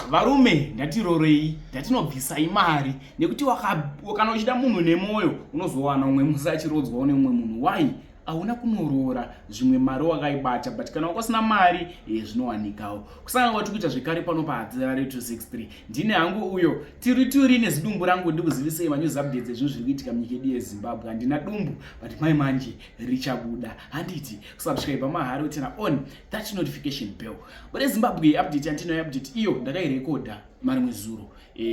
Varume, ndatirorei, ndatinobvisai mari nekuti kana uchida munhu nemwoyo unozowana umwe musi achirodzwawo nemumwe munhu. Why? Hauna kunoroora, zvimwe mari wakaibata, but kana wakasina mari, zvinowanikawo. Kusangana kwatiri kuita zvekare pano paHatirare 263, ndine hangu uyo tiri turi nezidumbu rangu. Ndikuzivisei manews updates ezvinhu zviri kuitika munyika yedu yeZimbabwe. Handina dumbu, but mai manje richabuda. Handiti kusubscribe mahari, uturn on that notification bell. But Zimbabwe update yandinayo, update iyo ndakairekodha marimwe zuro.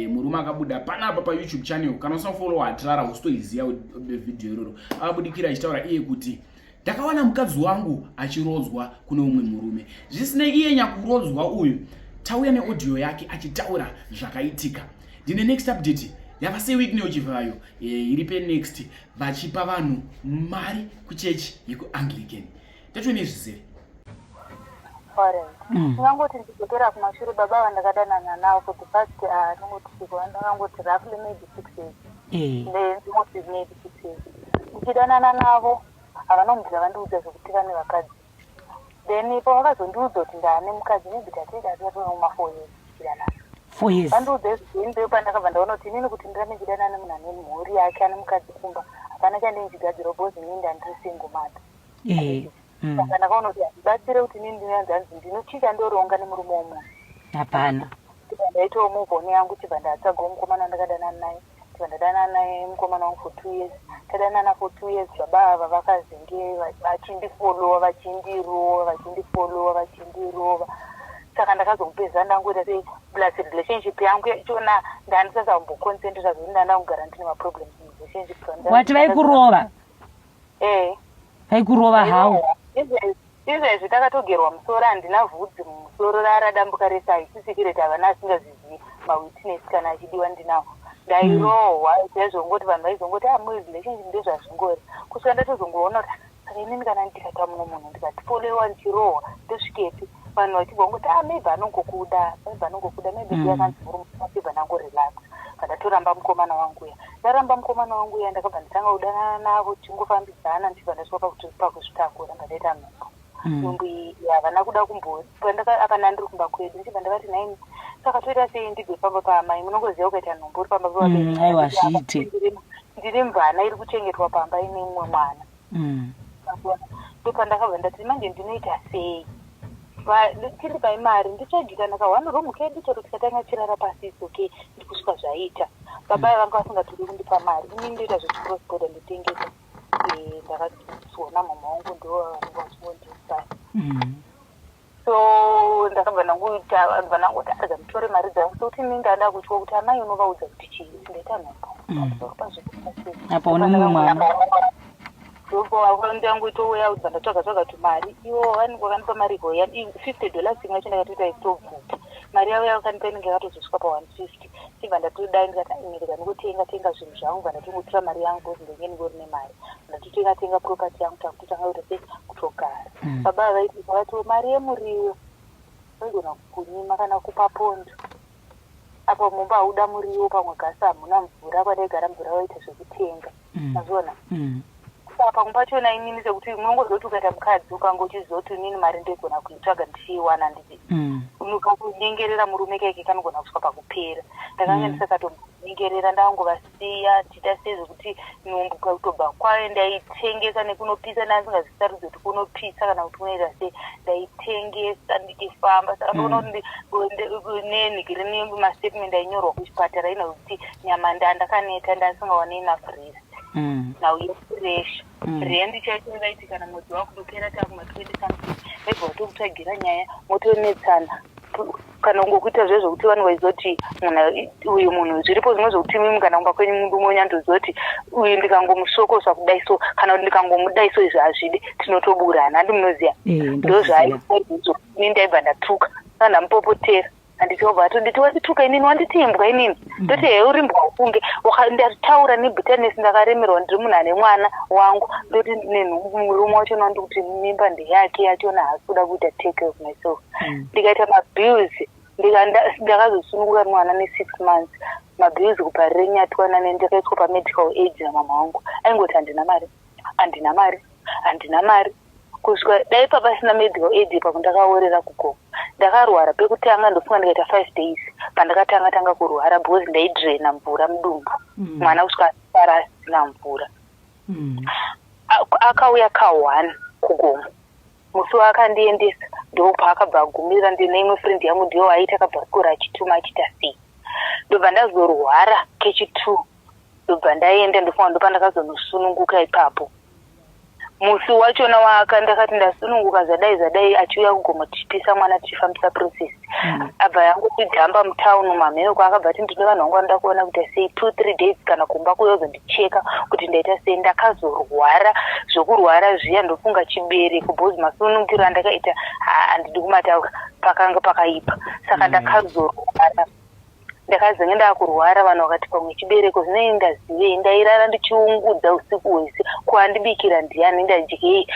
Murume akabuda panapa paYouTube channel, kana usina kufollow Hatirara, usitoiziva video iroro. Akabudikira achitaura iye kuti ndakawana mukadzi wangu achirodzwa kune umwe murume. Zvisinei, iye nyakurodzwa uyu tauya neaudio yake achitaura zvakaitika. Ndine next update yava seWicknell Chivayo, iri penext vachipa vanhu mari kuchechi yekuAnglican. Tatone zvizere. Ndingangoti ndidzokera kumashure, baba vandakadanana navo for the past, ndingoti ndakangoti roughly maybe 6 years. Ndingoti maybe 6 years ndichidanana navo. Havana kumbira vandiudza zvekuti vane vakadzi. Then pavakazondiudza kuti ndaane mukadzi, maybe tatoma 4 years tichidanana. 4 years. Vandiudza izvi, ndo pandakabva ndaona kuti inini kuti ndirambe ndichidanana nemunhu ane mhuri yake, ane mukadzi kumba, hapana chandinchigadzira because inini ndandiri single mother. Saka ndakaona kuti handibatsire kuti inini ndinanzi hanzi ndinochicha ndoronga nemurume womunhu. Hapana. Ndaitawo move on yangu, chibva ndatsvagawo mukomana wandakadanana naye. Chibva ndadanana naye mukomana wangu for 2 years. Tadanana for 2 years, baba ava vakazenge vachindifollowa, vachindirova, vachindifollowa, vachindirova. Saka ndakazomupedza ndangoita sei, plus relationship yangu yachona ndandisasambokonsentera zvekuti ndanda kugara ndine maproblems murelationship. Wati vaikurova? Eh. Vaikurova how? Izvezvi takatogerwa musoro, handina vhudzi mumusoro, raradambuka rese. Haisi secret, havana asingazvizivi, mawitness kana achidiwa ndinawo. Ndairohwa chaizvongoti vanhu vaizongoti a murelationship ndezvazvingori, kusvika ndatozongoona kuti saka inini kana ndikata mumwe munhu ndikatifolewa ndichirohwa ndosvikepi? Vanhu vachibva ngoti a maybe anongokuda, maybe anongokuda, maybe ndiye akanzi murume. Achibva ndangorelax, kandatoramba mukomana wangu uya. Ndaramba mukomana wangu uya, ndakabva ndatanga kudanana navo, tichingofambidzana, ndichibva ndasvika pakuzvitakura, ndakaita nhumbu. Nhumbu iyi havana kuda kumbo apa ndandiri kumba kwedu. Ndichibva ndavati, "Nhaimi, saka toita sei ndibve pamba paamai?" Munongoziva ukaita nhumbu uri pamba pevabereki. Aiwa, zviite. Ndiri mvana iri kuchengetwa pamba ine mumwe mwana. Ndopandakabva ndati, "Manje ndinoita sei? Tindipai mari nditsvagi kana ka1 room kedu chero tikatanga chirara pasi, it's okay." Ndikusvika zvaita baba vanga vasingatori kundipa mari. Ini ndoita zvechicross border, ndotengesa. Ndakazona mama wangu ndo vanenge vachingondipa. So ndakabva ndangoita, bva ndangoti arega nditore mari dzangu, sekuti ini ndada kutya kuti amai unovaudza kuti chii, ndaita nhumbu pamusoro pazvekuita sei? Apa une mumwe mwana. Ndangoitouya bva ndatsvaga tsvaga tumari. Ivo vanenge vakandipa mari iko $50 imwe yacho, ndakatoita itobvuta mari yavo yavakandipa, inenge yakatozosvika pa150. Chibva ndatodai ndikati, "Ai, rega ndingotenga tenga zvinhu zvangu." Bva ndatongotora mari yangu because ndenge ndingori nemari. Ndatotenga tenga property yangu, takutotanga kuita sei, kutogara. Baba vaiti vati mari yemuriwo vaigona kukunyima kana kupa pondo. Apa mumba hauda muriwo, pamwe gasi hamuna, mvura kwadaigara mvura vaita zvekutenga. Mazviona? Saka pamwe pachona inini sekuti munongoziva kuti ukaita mukadzi ukanga uchiziva kuti inini mari ndoigona kuitsvaga ndichiiwana, nditi kakunyengerera murume kaike kanogona kusvika pakupera. Ndakanga ndisakatombonyengerera, ndakangovasiya ndichiita sei zvekuti nhumbu kutobva kwayo ndaitengesa nekunopisa. Ndandisingazisarudzi kuti kunopisa kana kuti kunoita sei, ndaitengesa ndichifamba. Saka ndoona kuti nenhikiri mastatement ainyorwa kuchipatara ino kuti nyama ndandakaneta, ndasingawane enough rest. Nhau yepressure, rent chacho vaiti kana mwedzi wakutopera takuma 20 something, vaibva vatokutsvagira nyaya, motonetsana kana kungokuita zviya zvokuti vanhu vaizoti munhu uyu munhu zviripo zvimwe zvokuti mimi kana kumba kwenyu mundongonyatsoziva kuti uyu ndikangomusokosa kudai so kana kuti ndikangomudai so, izvi hazvidi, tinotoburana. Handi munoziva? Ndo zvaaizvo. Ini ndaibva ndatuka saka ndamupopotera, handiti wabva atonditi wandituka inini, wanditi imbwa inini. Ndoti, "He, uri mbwa ufunge." Ndataura nebitterness, ndakaremerwa, ndiri munhu ane mwana wangu. Ndoti murume wachona ndikuti mimba ndeyake yachona, haasi kuda kuita take care of myself. Ndikaita mabills, ndakazosununguka mwana ne6 months, mabills kuparire nyatwana. Ndakaiswa pamedical aid namama wangu, aingoti handina mari, handina mari, handina mari, kusvika dai papasina medical aid ipapo ndakaorera kugomo. Ndakarwara pekutanga, ndofunga ndikaita 5 days pandakatanga tanga kurwara, because ndaidrena mvura mudumbu. Mwana kusvika asara asina mvura. Akauya ka1 kugomo. Musi waakandiendesa, ndopaakabva agumira. Ndine imwe friend yangu, ndiyo aiti akabva kura achituma achiita sei. Ndobva ndazorwara kechi2, ndobva ndaenda. Ndofunga ndopandakazonosununguka ipapo. Musi wachona waaka ndakati ndasununguka, zvadai zvadai, achiuya kugomo tichipisa mwana, tichifambisa process. Abva yangotijamba mutauni mamheno kwaakabva ati, "Ndine vanhu vangu vanoda kuona kuti sei." 2, 3 days kana kumba kuya uzondicheka kuti ndaita sei. Ndakazorwara zvokurwara zviya, ndofunga chibereko, because masunungiro andakaita handidi kumataura, pakanga pakaipa. Saka ndakazorwara, ndakazenge ndakurwara. Vanhu vakati pamwe chibereko. Zvinei ndazivei? Ndairara ndichiungudza usiku hwese. Kuandibikira ndiani? Ndadyei?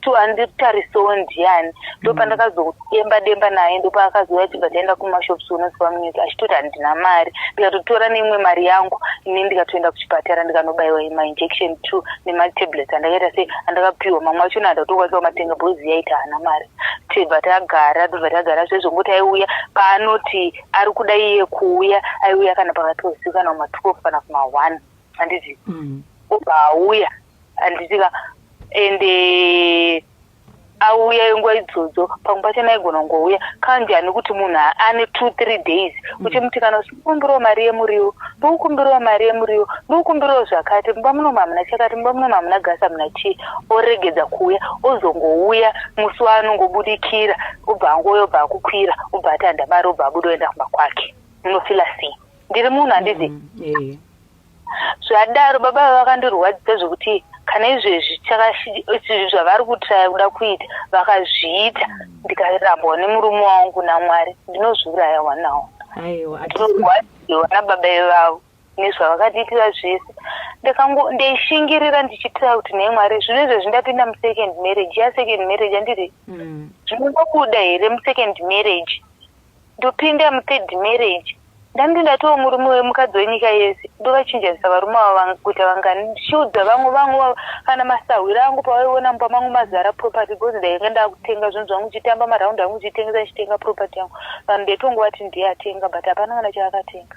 Kuanditarisawo ndiani? Ndopandakazodemba demba naye. Ndopaakazouya, tibva taenda kumashops unoziva munyika, achitoti handina mari. Ndikatotora neimwe mari yangu ini, ndikatoenda kuchipatara, ndikanobayiwa mainjection two nematablets andakaita sei, andakapiwa. Mamwe achona handatokwanisa kumatenga because yaita haana mari. Tibva tagara, tobva tagara zvezvongoti aiuya paanoti ari kuda iye kuuya. Aiuya kana pakati peusiku, kana kuma12 kana kuma1, handiti? Obva auya, handitika? Ende auya nguva idzodzo, pamwe pachona aigona kungouya kanjani kuti munhu ane 2, 3 days uchimuti, "Kana uchikumbirawo mari yemuriwo, ndikukumbirawo mari yemuriwo, ndikukumbirawo zvakati, mumba munomu hamuna chakati, mumba munomu hamuna gasi, hamuna chii." Oregedza kuuya, ozongouya musi waanongobudikira. Obva angouya, obva akukwira, obva ati handa mari, obva abuda, oenda kumba kwake. Munofila sei? Ndiri munhu, handizi? Zvadaro, baba vakandirwadzisa zvekuti kana izvezvi zvavari kutraya kuda kuita, vakazviita, ndikarambwa nemurume wangu naMwari, ndinozviuraya wanawo. Aiwa. Ndinorwadziwa nababa ivavo nezvavakatiitira zvese. Ndaishingirira ndichitira kuti, "Nhai Mwari, zvino izvezvi ndapinda musecond marriage, yasecond marriage, handiti? Zvinongobuda here musecond marriage? Ndopinda muthird marriage, ndandi ndatoo murume wemukadzi wenyika yese. Ndovachinjanisa varume ava kuita vangani?" Ndichiudza vamwe kana masahwiro angu, pavaiona mumba mangu mazara property, because ndainge ndakutenga zvinhu zvangu, ndichitamba maraundi angu, ndichitengesa, ndichitenga property yangu. Vanhu ndaitongovati ndiye atenga, but hapana kana chaakatenga,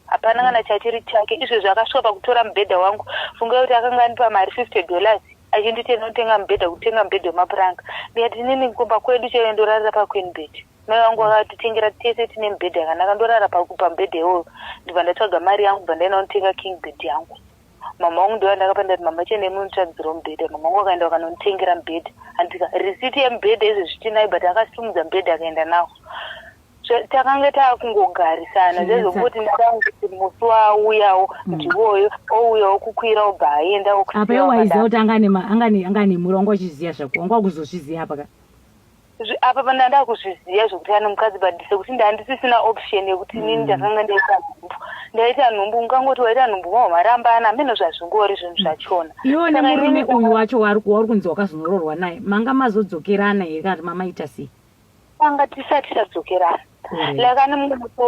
hapana kana chachiri chake. Izvezvi akasvika pakutora mubhedha wangu. Fungai kuti akanga andipa mari $50, achinditi enotenga mubhedha, kutenga mubhedha wemapuranga. Ndikati, "Inini kumba kwedu chaiyo ndorarira paqueen bed. Mai vangu vakatitengera tese, tine mubhedha yakanaka, ndorara pamubhedha iwoyo." Ndibva ndatsvaga mari yangu, bva ndaenda kunotenga king bed yangu. Mama vangu ndo vandakapa. Ndati, "Mama, chiendai munotsvagidzirawo mubhedha." Mama vangu vakaenda vakanonditengera mubhedha. Andika risiti yemubhedha izvezvi tinayo, but akasitumudza mubhedha akaenda nawo. Takanga taakungogarisana zvezvokuti ndakangoti musi waauyawo ndiwoyo, ouyawo kukwira, obva aenda. Apa iwe waiziva kuti anga nemuri? Wanga uchiziva zvako? Wanga wakuzozviziva apa ka? Apa pandanda kuzviziva zvokuti ane mukadzi, but sekuti ndandisisina option yekuti inini ndakanga ndaita nhumbu. Ndaita nhumbu, ungangoti waita nhumbu, mahwa marambana, hameno zvazvingori zvinhu zvachona. Iwe nemurume uyu wacho wauri kunzi wakazonoroorwa naye, manga mazodzokerana here kana kuti mamaita sei? Anga tisati tadzokerana. Like ane mumwe musi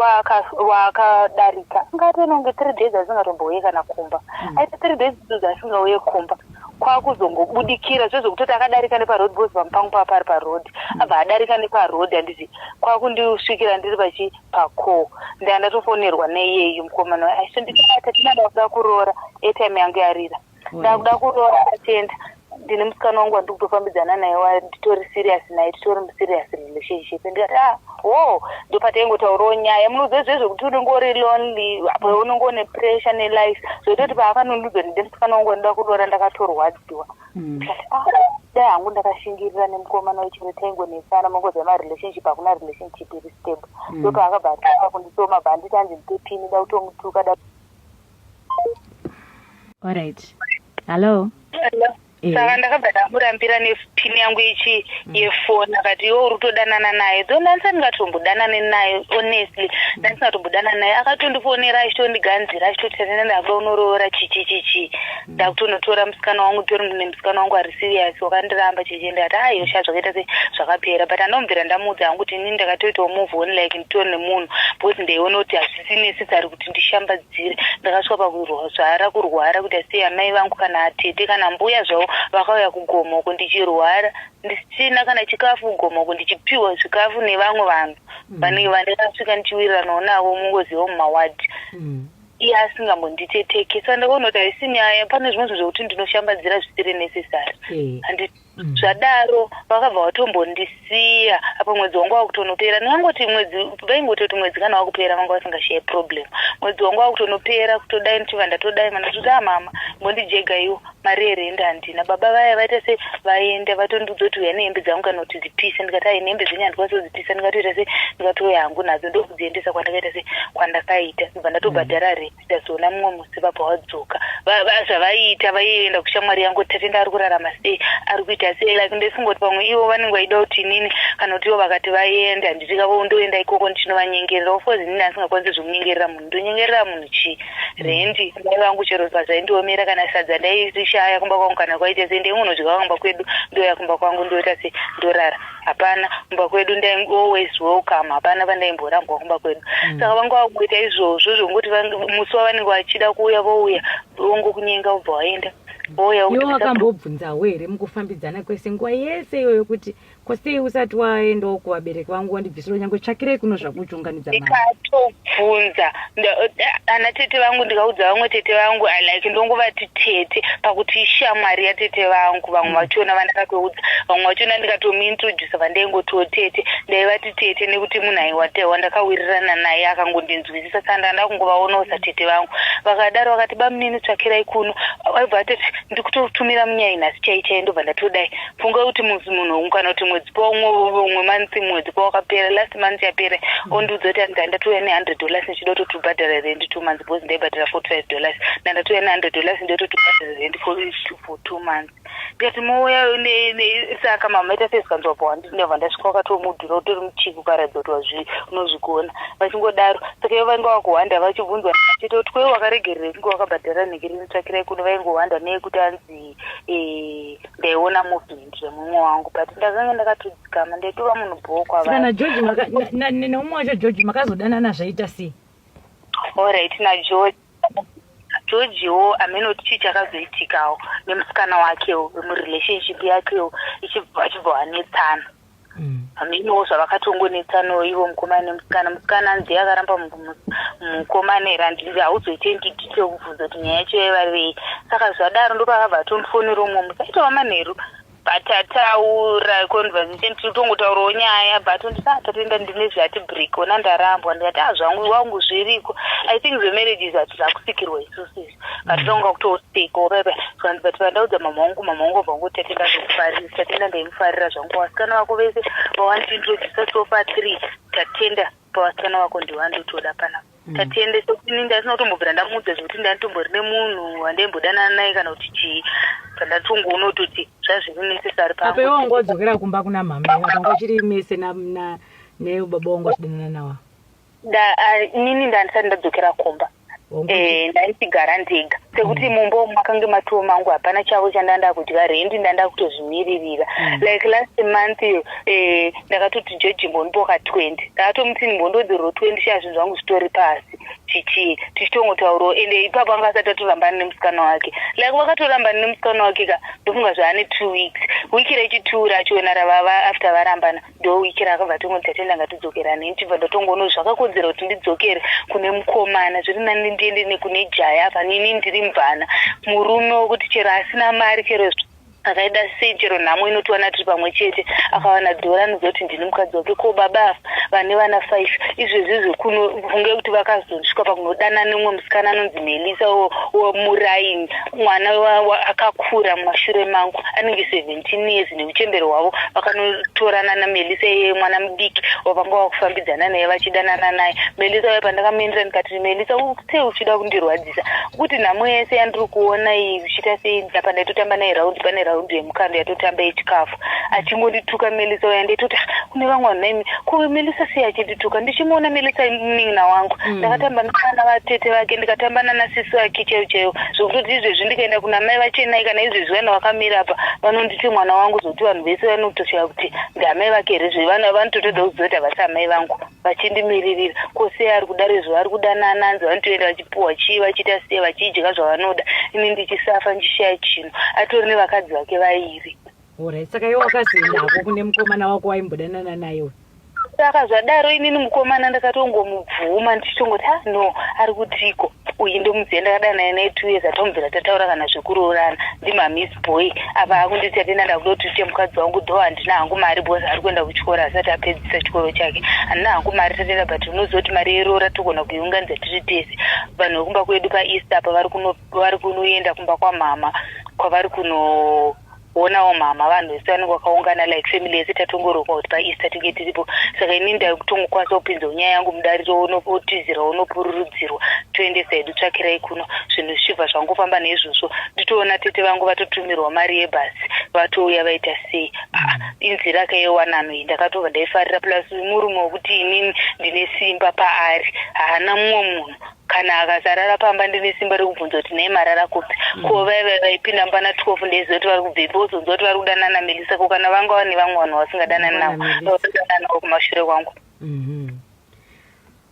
waakadarika, angatononge 3 days asingatombouye kana kumba. Aita 3 days idzodzo asingauye kumba, kwakuzongobudikira zvezvokutoti akadarika neparoad, because pamupangu pava pari paroad. Abva adarika neparoad, handiti? Kwakundisvikira ndiri pachi pacall. Ndaa ndatofonerwa neiyeyu mukomana achitondibata, "Tinada kuda kuroora, airtime yangu yarira, ndakuda kuroora." Atenda, "Ndine musikana wangu wandiri kutofambidzana naye, wanditori serious naye, titori muserious relationship." Ndikati, "Ah, wo." Ndopataingotaurawo nyaya. Munoziva zvezvo kuti unenge uri lonely, apo unenge une pressure nelife, zvoitoti paakanondiudza kuti ndine musikana wangu wandida kuroora, ndakatorwadziwa. Ndikati, "Ah, dai hangu ndakashingirira nemukomana wechiro taingonetsana." Mongoziva marelationship, hakuna relationship iri stable. Ndopaakabva atanga kundisoma, bva anditi anzi ndipe pini, da kutomutuka da. Alright, hallo. Saka ndakabva ndamurambira nepini yangu ichi yefoni. Akati, "Iwe uri kutodanana naye." Tho ndandisa ndingatombodanane naye, honestly, ndandisingatombodana naye. Akatondifonera achitondiganzira, achitoti, "Tatenda, ndakuda unoroora chichi chichi, ndakutonotora musikana wangu, tori nemusikana wangu ari serious, wakandiramba chichi." Ndikati, "Aiyo sha, zvakaita sei, zvakapera." But andomubvira ndamuudza hangu kuti inini ndakatoitawo move on, like nditori nemunhu, because ndaiona kuti hazvisi necessary kuti ndishambadzire. Ndakasvika pakuzvara, kurwara, kuti sei amai vangu kana atete kana mbuya zvavo vakauya kugomo uko ndichirwara. Ndichirwara ndisina kana chikafu kugomoko, ndichipiwa zvikafu nevamwe vanhu vanenge vandakasvika ndichiwiriranawo navo, mungoziva mumawadhi. Iye asingambonditeteki, saka ndakaona kuti haisi nyaya. Pane zvimwe zvinhu zvekuti ndinoshambadzira zvisiri necessary. Handi zvadaro vakabva vatombondisiya. Apo mwedzi wangu wakutonopera, ndingangoti mwedzi, vaingototi mwedzi kana wakupera vanga vasingashayi problem. Mwedzi wangu wakutonopera, kutodai ndichibva ndatodai mandototi, "A mama, mbondijegaiwo mari yerenda, handina." Baba vaya vaita se vaenda, vatondiudza kuti uya nehembe dzangu kana kuti dzipise. Ndikati, "Ai, nehembe dzenyu handikwanisi kudzipisa." Ndikatoita se ndikatouya hangu nadzo, ndokudziendesa kwandakaita se kwandakaita, ndobva ndatobhadhara rent. Ndazoona mumwe musi vabva vadzoka. Zvavaiita, vaienda kushamwari yangu kuti, "Tatenda ari kurarama sei, ari kuita sei?" Like ndofunga kuti pamwe ivo vanenge vaida kuti inini, kana kuti ivo vakati vaenda, handiti ndoenda ikoko ndichinovanyengerera. Of course inini handisingakwanisi zvekunyengerera munhu. Ndonyengerera munhu chii? Rendi mai vangu chero pazvaindiomera, kana sadza ndairishaya kumba kwangu, kana kwaita sei, ndaingonodya kumba kwedu, ndoya kumba kwangu, ndoita sei, ndorara. Hapana, kumba kwedu ndai always welcome, hapana pandaimborambwa kumba kwedu. Saka vanga vakuita izvozvo zvongoti musi wavanenge vachida kuuya, vouya, vongokunyenga, vobva vaenda, vouya. Iwe wakambobvunzawo here mukufambidzana kwese nguva yese iyoyo kuti kwasei usati waendawo kuvabereki vangu, wandibvisira nyange tsvakirei kuno zvakuchiunganidza mari? Ndikatobvunza ana tete vangu, ndikaudza vamwe tete vangu, like ndongovati tete pakuti ishamwari yatete vangu. Vamwe vachona vandakatoudza, vamwe vachona ndikatomuintrodusa, vandaingotiwo tete, ndaivati tete nekuti munhu aiwa wandakawirirana naye akangondinzwisisa, saka ndanda kungovaonawo satete vangu. Vakadaro vakati, "Bamunini, tsvakirai kuno." Aibva atoti, "Ndikutotumira munyai nhasi chai chai." Ndobva ndatodai funga kuti munhu kana kuti mwedzi paumwe umwe month, mwedzi pawakapera, last month yapera, ondiudza kuti ndandatouya ne$100 ndichida kutoti ubhadhara rendi 2 months, because ndaibhadhara $45. Ndandatouya ne$100 ndototi ubhadhara rendi for 2 months. Ndikati, "Mouya." Saka mama maita sei? Zikanzwa pa ndabva ndasvika, wakatomudhura, utori muchiki, ukaratidza kuti unozvigona. Vachingodaro, saka ivo vange vakuhwanda vachibvunzwa chete kuti kwei wakaregererei kunge wakabhadhara nhekereni, tsvakirai kuno. Vaingohwanda neyekuti anzi ndaiona movement zvemumwe wangu, but ndakanga ndakatodzikama, ndaitova munhu bhoo. Saka naGeorge neumwe wacho George makazodanana zvaita sei? Alright, naGeorge, Georgewo amenoti chii chakazoitikawo nemusikana wakewo murelationship yakewo, achibva wanetsana. Hamenowo zvavakatongonetsanawo ivo mukomana nemusikana. Musikana anzi akaramba mukomana here, handii, hauzoite into detail kubvunza kuti nyaya yacho yaivarei. Saka zvadaro ndopakabva atondifonera umwe musi, aitova manheru, batataura conversation, tiritongotaurawo nyaya, but onditi, "Ah, tatoenda, ndine zvati break ona, ndarambwa." Ndikati, "A, zvangu wangu zviriko. I think zvemarriages hati zvakusikirwa isusu izvi, but tonga kutosikawo paipa." Zvanzi, but pandaudza mama wangu, mama wangu abva ngoti, "Tatenda ndokufarira, Tatenda ndaimufarira zvangu. Vasikana vako vese vawandiintrodusa so far three, Tatenda pavasikana vako ndiwandotoda panapa." Tatende sekuti ndasina kutombobvira ndamuudza zvekuti ndanditombori nemunhu wandaimbodanana naye kana kuti chii, pandatongoona kutoti zvazviri necessary. Apa iwe wanga wadzokera kumba kuna mama, apa uchiri mese nebaba wangu wachidanana nawa? Inini ndandisati ndadzokera kumba. Ndaichigara ndega, sekuti mumba umu makange matiwo mangu, hapana chavo chandanda kudya. Rendi ndanda kutozvimiririra. Like last month ndakatoti, "George, mbondipoka 20." Ndakatomuti, "Mbondodzerero 20 sha, zvinhu zvangu zvitori pasi." Chichii, tichitongotaurawo, ende ipapo anga asati atorambana nemusikana wake. Like vakatorambana nemusikana wake ka, ndofunga zvaane 2 weeks, wiki rechi2 rachona ravava after varambana, ndo wiki rakabva tongoti, "Tatenda, ngatidzokerane." Ndichibva ndatongoona zvakakodzera kuti ndidzokere kune mukomana, zviri nani ndiende nekune jaya apa nini ndiri mvana, murume wekuti chero asina mari, chero akaida sei, chero nhamo inotiwana tiri pamwe chete, akawana dhora anoziva kuti ndini mukadzi wake. Ko baba ava vane vana five izvezvi zvekuno, funge kuti vakazosvika pakunodana nemumwe musikana anonzi Melisa womuraini, mwana akakura mumashure mangu, anenge 17 years neuchemberi hwavo. Vakanotorana naMelisa iye, mwana mudiki wavanga vakufambidzana naye, vachidanana naye. Melisa uya pandakamuendera ndikati, "Melisa, sei uchida kundirwadzisa kuti nhamo yese yandiri kuona iyi uchiita sei?" Apa ndaitotamba naye raundi, pane raundi yemukando yatotamba yechikafu, achingondituka Melisa uya. Ndaitoti, "Ah, kune vamwe vanhu naimi, ko Melisa sei achindituka?" Ndichimuona Melisa munin'ina wangu. Ndakatamba navana vatete vake, ndikatamba nanasisi vake chaivo chaivo, zvokutoti izvezvi ndikaenda kuna mai vachenai, kana izvezvi vanhu vakamira apa vanonditi mwana wangu, zvokuti vanhu vese vanotoshaya kuti ndiamai vake here. Zvevana vanototoda kuziva kuti havasi amai vangu, vachindimiririra. Ko sei ari kudaro izvo? Vari kudanana, anzi vanotoenda vachipuhwa chii, vachiita sei, vachidya zvavanoda, ini ndichisafa, ndichishaya chinhu. Atori nevakadzi vake vairi. Alright, saka iwe wakazoendako kune mukomana wako waimbodanana naye uyu? Saka zvadaro inini mukomana ndakatongomubvuma ndichitongoti ha no, ari kutiko uyu, ndomuziva, ndakadana naye 2 years, atomubvira tataura kana zvekuroorana, ndimamis boy. Apa akunditi, "Atenda, ndakuda kuti uite mukadzi wangu, though handina hangu mari," because ari kuenda kuchikoro, asati apedzisa chikoro chake. "Handina hangu mari, Tatenda, but unoziva kuti mari yeroora togona kuiunganidza tiri tese. Vanhu vekumba kwedu paEaster apa vari kunoenda kumba kwamama, kwavari kuno onawo mama, vanhu vese vanenge vakaungana, like family yese. Tatongorongwa kuti paEaster tinge tiripo. Saka inini ndakutongokwanisa kupinza nyaya yangu mudariro, otizira, unopururudzirwa, toendesa hedu tsvakirai kuno." Zvinhu zvichibva zvangofamba neizvozvo. Nditoona tete vangu vatotumirwa mari yebhasi, vatouya, vaita sei. Ah, inzira kayewanano iyi ndakatobva ndaifarira. Plus murume wekuti inini ndine simba paari, haana mumwe munhu. Kana akasarara pamba, ndine simba rekubvunza kuti, "Nhai, marara kupi?" Ko vaiva vaipinda mubana 12, ndeiziva kuti vari kubvepi. Wozonzwa kuti vari kudanana Melisa. Ko kana vanga vane vamwe vanhu vasingadanani navo? Vana. Vakudanana navo kumashure kwangu.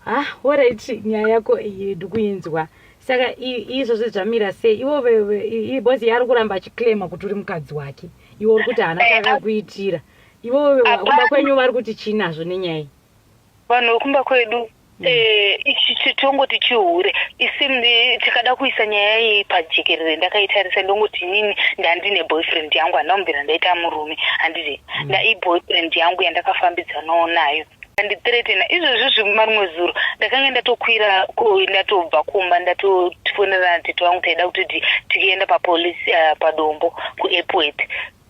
Ah, alright, nyaya yako iyi ndikuinzwa. Saka izvozvi zvamira sei? Iwo because ari kuramba achiclaima kuti uri mukadzi wake, iwe uri kuti haana chaakakuitira. Ivo kumba kwenyu vari kuti chinazvo nenyaya iyi? Vanhu vekumba kwedu, ichi tongoti chihure. Isi tikada kuisa nyaya iyi pajekerere, ndakaitarisa, ndongoti inini ndandine boyfriend yangu, handambobvira ndaita murume, handiti? Ndaiboyfriend yangu yandakafambidzanawo nayo, andithreatena izvozvi. Marimwe zuro ndakanga ndatokwira, ndatobva kumba, ndatofonerana tete vangu, taida kutoti tikienda papolisi paDombo kuAirport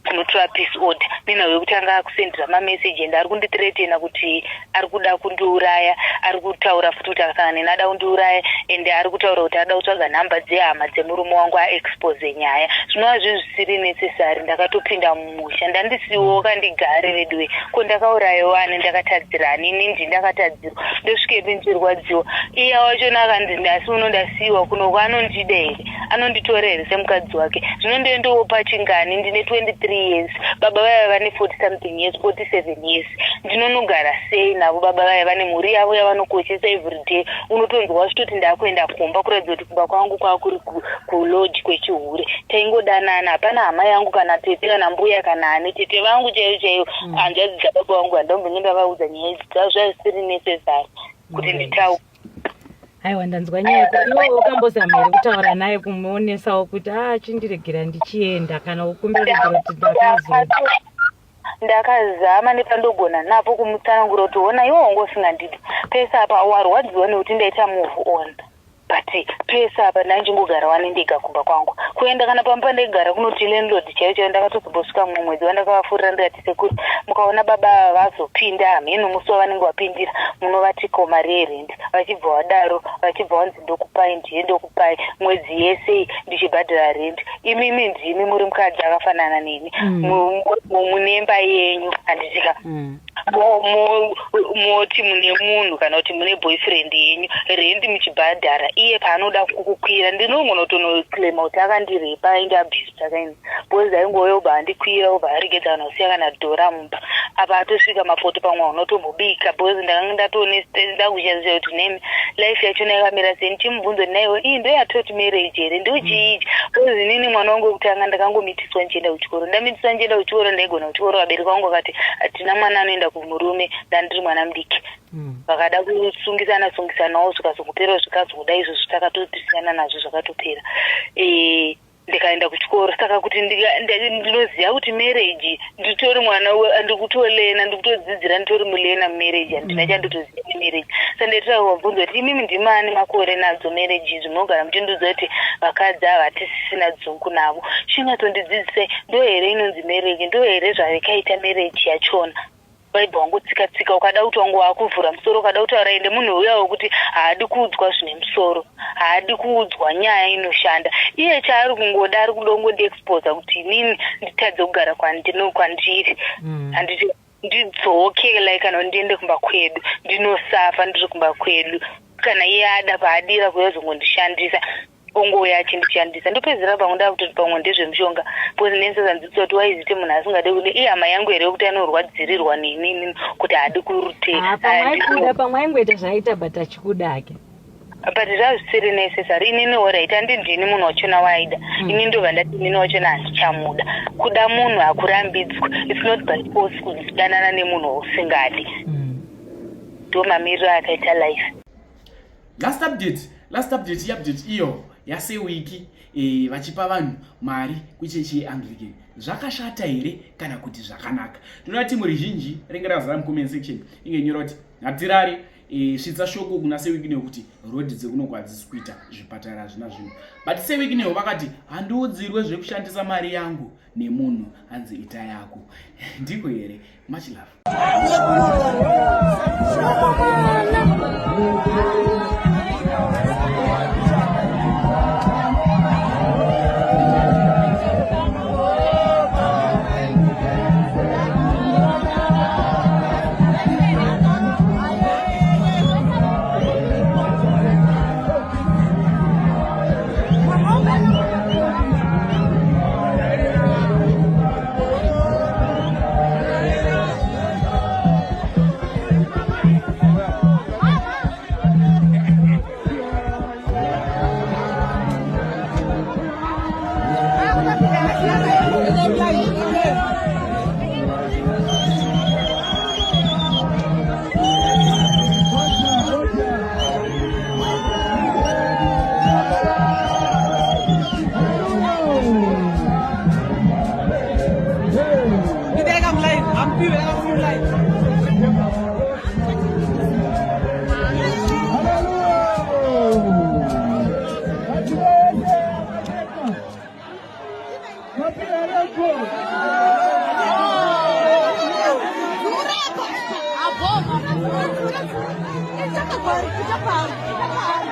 kunotora peace order, nenhau yekuti anga akusendera mameseji and ari kundithreatena kuti ari kuda kundiuraya. Ari kutaura futi kuti akasangana neni ada kundiuraya, and ari kutaura kuti ada kutsvaga nhamba dzehama dzemurume wangu aexpose nyaya, zvinova zvinhu zvisiri necessary. Ndakatopinda mumusha, ndandisiwo kandigare veduwe. Ko ndakaurayiwa ani? Ndakatadzirani? Ini ndi ndakatadzirwa, ndosvikepi ndichirwadziwa? Iye wachona akanzi ndasi uno ndasiyiwa kuno, anondida here? Anonditora here semukadzi wake? Zvino ndoendowopa chingani? Ndine 23 years, baba vaiva vane 40 something years, 47 years. Ndinonogara sei navo? Baba vaiva vane mhuri yavo yavanokoshesa. Everyday unotonzwa vachitoti, "Ndakuenda kumba," kuratidza kuti kumba kwangu kwakuri kulodge kwechihure. Taingodanana, hapana hama yangu, kana tete, kana mbuya, kana ani. Tete vangu chaivo chaivo, hanzvadzi dzababa vangu, handambonge ndavaudza nyaya idzi dzavo, zvazvisiri necessary kuti nditaure. Aiwa, ndanzwa nyaya yako. Iwe wakambozama here kutaura naye, kumuonesawo kuti a chindiregera ndichienda, kana ukumbira kuti ndakazo Ndakazama nepandogona napo kumutsanangura kuti, "Ona, iwe wanga usingandidi pese apa, warwadziwa nekuti ndaita move on, but pese apa ndanjingogara wane ndega kumba kwangu, kuenda kana pamba pandaigara kunoti landlord chaiyo chaiyo." Ndakatozombosvika mumwe mwedzi wandakavafurira, ndikati, "Sekuru, mukaona baba vazopinda, hameno musi wavanenge vapindira, munovatiko mari yerendi." Vachibva vadaro, vachibva vanzi, "Ndokupai, ndiye ndokupai mwedzi yese ndichibhadhara rendi. Imimi ndimi muri mukadzi akafanana neni, munemba yenyu, handitika? Moti mune munhu, kana kuti mune boyfriend yenyu, rendi muchibhadhara. Iye paanoda kukukwira, ndinogona kutonoclaima kuti akandirepa, ainge abuse kaini, because aingouya ubva andikwira, ubva aregedza kana kusiya kana dhora mumba. Apa atosvika mapoto, pamwe unotombobika, because ndakanga ndatone ndakushandisa kuti nemi life yachona yakamira sei." Ndichimubvunza kuti, "Naiwe, iyi ndoyatoti marriage here? Ndochiichi?" Because inini mwana wangu wekutanga ndakangomitiswa ndichienda kuchikoro. Ndamitiswa ndichienda kuchikoro, ndaigona kuchikoro. Vabereki vangu vakati, "Hatina mwana anoenda kumurume." Ndandiri mwana mudiki. Vakada kusungisana sungisanawo, zvikazongopera, zvikazoda izvozvo, takatosiyana nazvo, zvakatopera. Ndikaenda kuchikoro. Saka kuti ndinoziva kuti marriage, nditori mwana, ndikutolearna, ndikutodzidzira, nditori mulearner mumarriage, handina chandotoziva nemarriage. Saka ndaitira kuvabvunza kuti, "Imimi ndimani makore nadzo marriage idzi? Munogara muchindiudza kuti vakadzi ava hatisisina dzungu navo. Chinyatsondidzidzisai, ndo here inonzi marriage? Ndo here zvavekaita marriage yachona?" Vaibva wangotsika tsika, ukada kuti wangu waakuvhura musoro, ukada kutaura, ende munhu uya wekuti haadi kuudzwa zvine musoro, haadi kuudzwa nyaya inoshanda. Iye chaari kungoda, ari kuda kungondiexposa kuti inini nditadze kugara kwandiri, handiti? Ndidzoke, like kana ndiende kumba kwedu, ndinosafa ndiri kumba kwedu. Kana iye ada paadira kuuya kuzongondishandisa, ongouya achindishandisa. Ndopedzera pamwe ndakutoti pamwe ndezvemushonga, because nensazanzitsa kuti waiziti munhu asingade kude ihama yangu here, yekuti anorwadzirirwa nenini kuti haadi kurute. Ah, pamwe aikuda, pamwe aingoita zvaaita, but achikudake. But zvazvisiri necessary. Inini alright, handi ndini munhu wachona waaida. Ini ndobva ndati inini wachona handichamuda. Kuda munhu hakurambidzwa. It's not by force kudanana nemunhu wausingadi. Ndo mamiriro akaita life. Last update, last update, iupdate iyo yaSewiki vachipa vanhu mari kuchechi yeAnglican. Zvakashata here kana kuti zvakanaka? Tinoda timu rizhinji ringe razara mucomment section inge nyora kuti hatirare svitsa shoko kuna Sewiki nekuti road dzekuno hadzisi kuita, zvipatara hazvina zvinhu. But Sewiki neho vakati handiudzirwe zvekushandisa mari yangu nemunhu, hanzi ita yako. Ndiko here? Much love.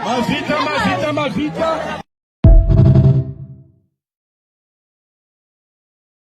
Mazvita, mazvita, mazvita.